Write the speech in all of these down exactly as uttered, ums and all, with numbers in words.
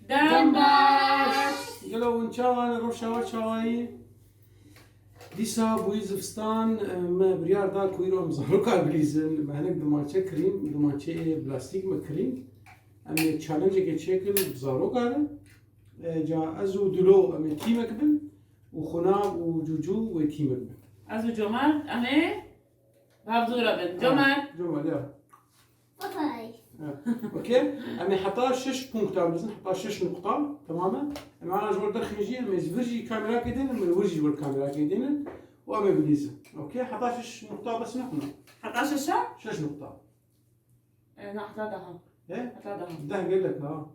Dem baş! Gelo hûn çawa ne, roj çawa çawayî? Dîsa bûyî zivistan, e, me biryar da ku îro em zarokar bilîzin. Me hinek dimançe kirîn, dimançeyê plastîk me kirîn. Em ê challenge-ekê çêkin bi zarokarin. E, ca ez û Dilo em ê tîmek bin û Xunav û Cûcû wê tîmek bin. Ez û Comerd em ê bi hevdû re bin. Comerd. Comerd, ya. Okey. Okey. Em ê heta şeş punkta bilîzin, heta şeş nuqta, tamam e? Em ana ji wir derxin jî, em ê ji vir jî kamerakê dênin, em ê wir jî ji wir kamerakê dênin û em ê bilîzin. Okey? Heta şeş nuqta bes nexwina. Heta şeş e? Şeş nuqta. E, na, heta deha. He? Heta deha. Deh gelek ha.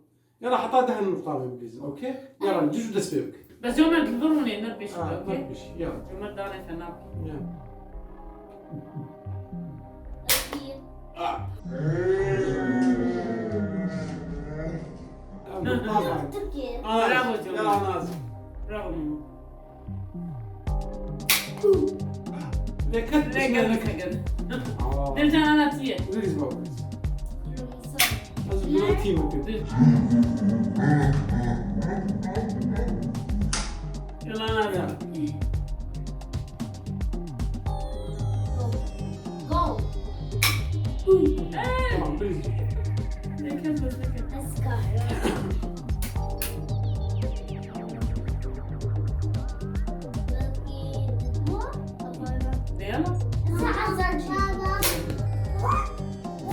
Yala heta deh nuqta em ê bilîzin, okey? Yala, cûcû dest pê bike. Bes Comerd li vir rûnê, ne pêş, ha, okey? Ne pêş, ya. Comerd dane fena. Ya. Ah. Bravo, Comerd. Yala, Naz. Bravo, Memo. Lê ket, lê ket, lê ket. Aa. Dilcan, ana tu ye. Please, baba. Ez bi tîm bikim. Yala, ana. Go. Tamam, please. Lê ket, lê ket. Ez karim. Dê yala.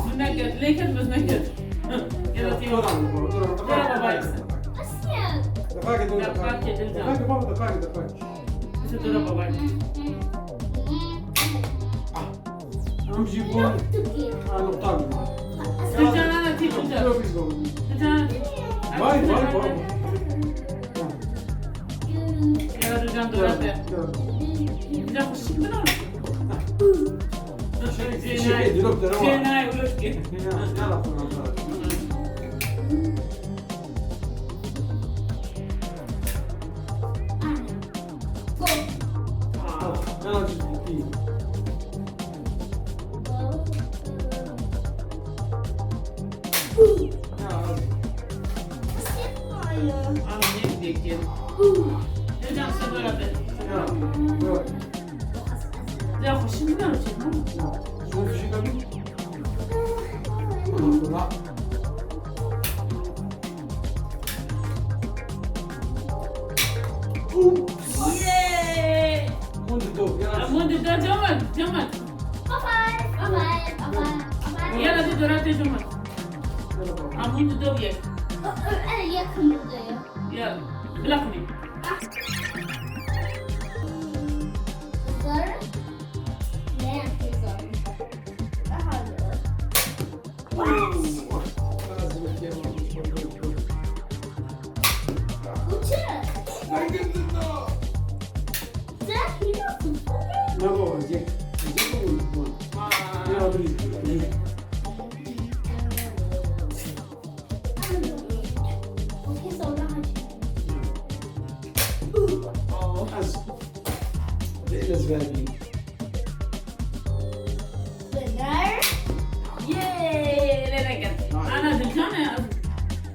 Min neket, lê ket, min neket. Yala, tî. Dora, dora, dora, dora, dora, baba. Dora, dora, dora. Dora, baba, dora, dora. Bizi dora, baba. Ah. Em jî bûn. Ha, nuqta bûn. Dilcan, ana tî, Dilcan. Dilcan, ana tî. Vay, vay, vay. Ya Dilcan, dora te. Dilcan, xweşik bina. Şey, şey, dilok dere var. Şey, nay, öyle. Ya, ya, ya. Yay! Hûn di dor, ya. Hûn di dor, Comerd, Comerd. Bye bye, bye bye, bye bye, bye bye. Yala, di dora te, Comerd. Yala, baba. Hûn di dor yek. Ö, ö, yek mi? Ya, bilaqî. Zor. Ne yapıyor zor? Daha zor. Winner. Yay! Lê neket. Ana, Dilcan e?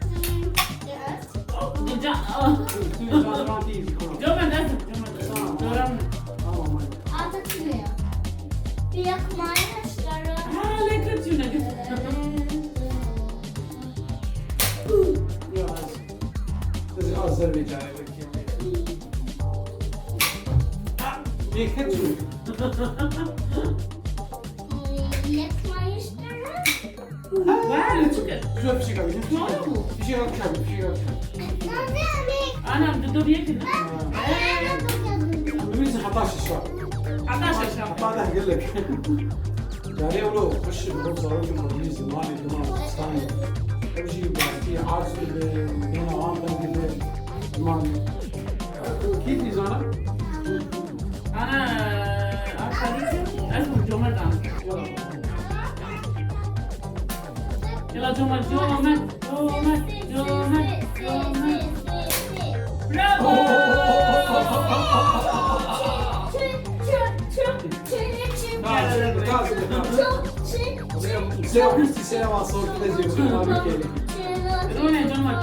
Hmm, yes. Oh, Dilcan, oh. Dilcan, Dilcan, Dilcan. Comerd, ez, Comerd, ez. Tamam. Dora min. Tamam, hadi. Artık ne ya? Bir yakmayı başlarım. Ha, lê ket çûne, ket. Ya, ez, ez Azerbaycan'e bakayım. Ah, lê ket çûne. Yekmayıştırın. Ha, ne çıkar? Güzel bir şey kaldı. Doğru mu? Bir şey kaldı, bir şey kaldı. Anam, dur, dur, yakın. Ha. Biz hata şişe. Hata şişe. Hata da geldik. Yani, o kış, bu zarok, bu zimanê dima, stanê. Ev jî, belkî, arz gibi, dima, an gibi, dima. Kî dîzana? Ana, Arkadik, ez Comerd an. Yala, Comerd, Comerd, Comerd, Comerd, Comerd. Bravo! Rone, Comerd.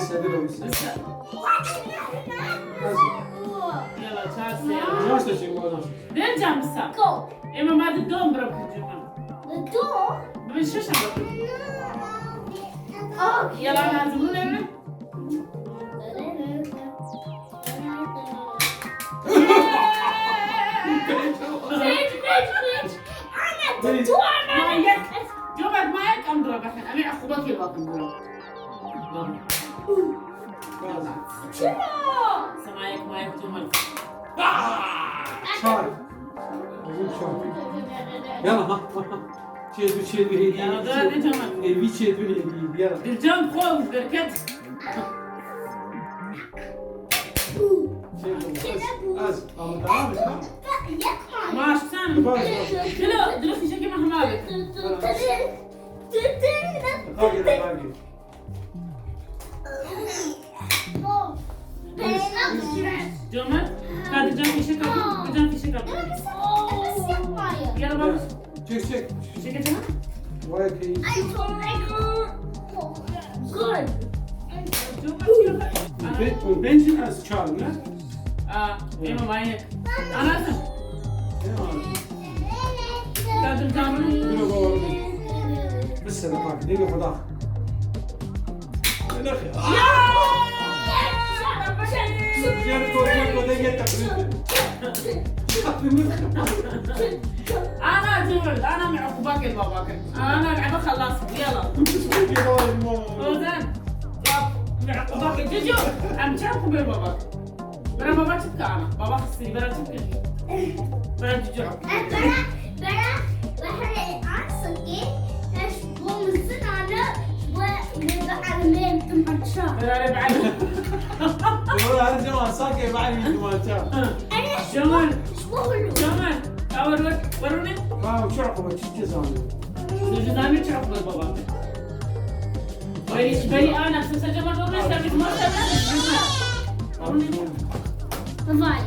Wisa, dilo wisa. Wisa. Yala, çar sê. Yavaş da çek, yavaş. Vereceğim wisa. Go. Ema ma di dom bırakacağım. Di dom? Ben şaşa bırakacağım. Yala, lazım mı? Ana, tu, tu, ana. Manyak. Cömert, manyak, em dura bakın. Em ê uqubekê bakin dura. Çima? Semayak, mayak, cömert. Çar. Çar. Yala, ha, ha, ha. Çêdû, çêdû hêdî. Ya, da ne zaman? Hêvî çêdû hêdî. Ya. Dilcan xol, berket. Çêdû. Ez, ez, ama tamam, tamam. Maaş sen. Baş, baş. Dilo, dilo fişekê me hema be. Kagir, kagir. Cömert, Kadircan fişek al, Kadircan fişek al. Yala bak. Çek, çek. Fişek al. Vay ki. Good. Be-, benzin az çağır ne? Aa, ema manyak. Anasın. Dur baba. Biz sana bak, ne kadar. Gel, koy, gel, koy, gel, gel. Ana, Cömert, ana, ema uqubekê li ba bakin. Ana, lebe xelas, yala. Ozan. Bak, ema uqubekê, Cücü, em çi uqubê li ba bakin? Bera baba çi dike ana? Baba xistî, bera çi dike? Bera cücü. Bera, bera, bera, bera, an sikê, eş bo mizin ana, bo lebe elmê tim aça. Bera lebe elmê. Bera her zaman sakê beri tim aça. Ene, Cömert. Şbo hulu. Cömert. Awar ver, ver onu. Ha, uçar kuba, çi cezanı. Cezanı çi kuba baba. Berî, berî ana, sen sadece bana onu istemiş, bana sen ne? Vay.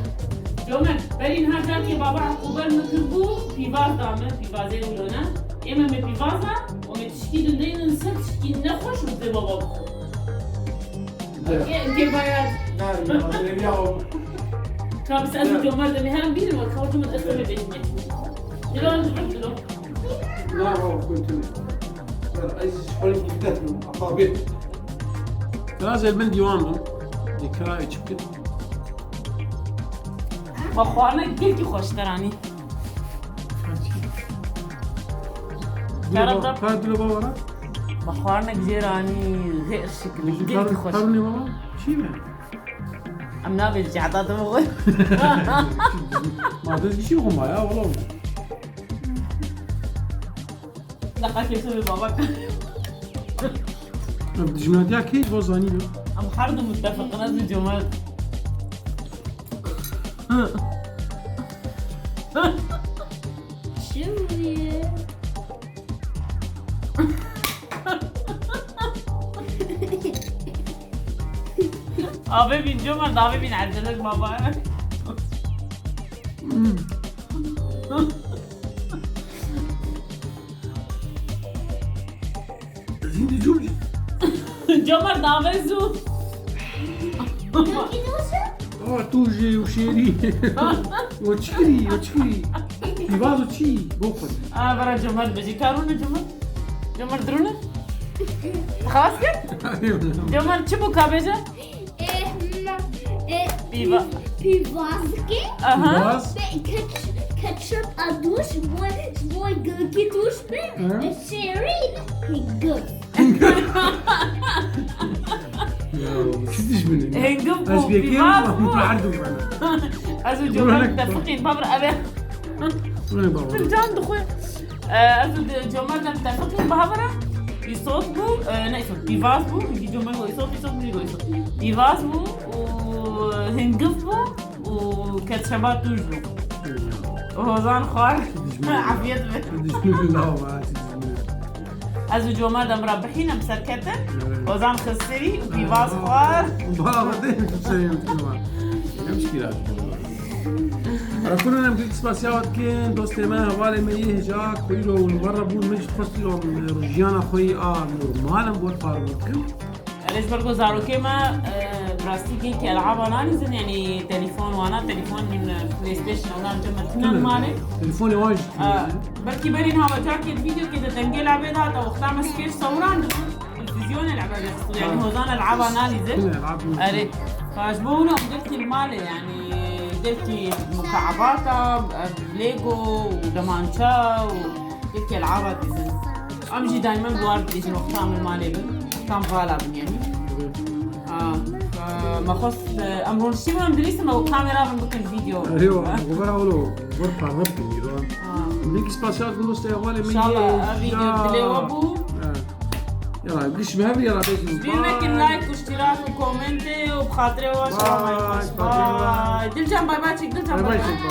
Cömert, berî niha carkê baba uqûbet min kiribû, pîvaz da min, pîvazê wilo ne. Ê me me pîvaz da, û me tişkî dindeynin ser, tişkî nexweş û dê baba bixwe. Ke, ke bayat. Ka biz ez Cömert de me herin bîr, me ka Cömert ez me bêjime. Dilo, dilo, dilo. Na, o, kötü. Ben, ay, siz şöyle bir gidelim, abi. Biraz el ben diwan bûm. Dikra çi bikit. Ma xwarina gelkî xweş teranî. Dilo Kerem ba-, da- ka dilo baba ra? Ma xwarina cêranî, her şekilde gelkî xweş. Karnı baba? Çi mi? Em nabê cehda te bixwe. Ma dest kişî xwe ma ya, wala. Deqa kêfê baba. Em dijminatiya kê bo zanî yo? Em her du muttefiqin, ez û Cömert. Hı. Şimdi. Abi bin Cumar, abi bin Abdülhamid baba. Zîndî Cumar. Cumar, davezu. Aa, tu jî û şêrî. O çikirî, o çikirî. Pîvaz û çî, boxwe. Aa, vera Cumar bêjî, karûne Cumar. Cumar dirûne. Xas kir? Cumar çi bû ka bêje? E, e, Pîva- pîvazkê. Aha. Pîvaz. Ve keç-, ketçap a duş, boy, boy gilki duş be. Hı. E, şêrî, e, gil. Ya, çi dijmin e? Hingil bû, Ez bir pîvaz bû. Erdim bana. Ez û Cumar tefiqîn, babir eve. Bana baba. Can dixwe. E, ez û Cumar de tefiqîn, babir. Îsot bû, e, ne îsot, pîvaz bû. Hingî Cumar go îsot, îsot, hingî go îsot. Pîvaz bû û hingil bû û ketçeba tûj bû. Hozan xwar. Çi dijmin e? Afiyet be. Çi dijmin e, lava, çi dijmin e. Ez û Cumar de min re bihîne, em serketin. Evet. Ozan xistirî û pîvaz xwar. Baba de, xistirî, em şikîra. Ara kurun em gelek spasiya we dikin, dostê me, hevalê me yê hêja, ku îro hûn li we re bûn, min jî dixwest îro em, e, jiyana xwe yî a normal em bi we re parve bikin. Erê, ji ber ku zarokê me, e, bi rastî gelkî elaba nalîzin, yanî telefon wana, telefon, e, PlayStation, wana cem me tune li malê. Telefonê wan jî tune. E, belkî berî niha we carkê di vîdeokê de dengê labê de hate, wexta me spêş sewran dibû, televîzyonê lebe dixistin, yanî Ha. hozan elaba nalîzin. Tune elaba nalîzin. Erê, fa ji bo hûn em gelkî li malê, yanî gelkî mukabata, e, Lego û demança û Gelkî elaba dizin. Em jî daimen bi war dibêjin wexta em li malê bin. Wexta em vala bin yanî. Aa, aa, me xwest, e, em rûniştî bûn, em dilîstin me û kamera bin bikin vîdeo. Erê wa, xeber awlo, xeber parve bikin îro. Aa. Gelek spasiya dikim dostê hevalê min. İnşallah, ev vîdeo dilê we bû. Ha. Yala, giş bi hev yala bêjin. Bîr nekin like û iştirak û komentê û bi xatirê we şewa me xweş. Bye, bye. Dilcan bay bay çek, Dilcan bay bay. Bye bye çek, bye.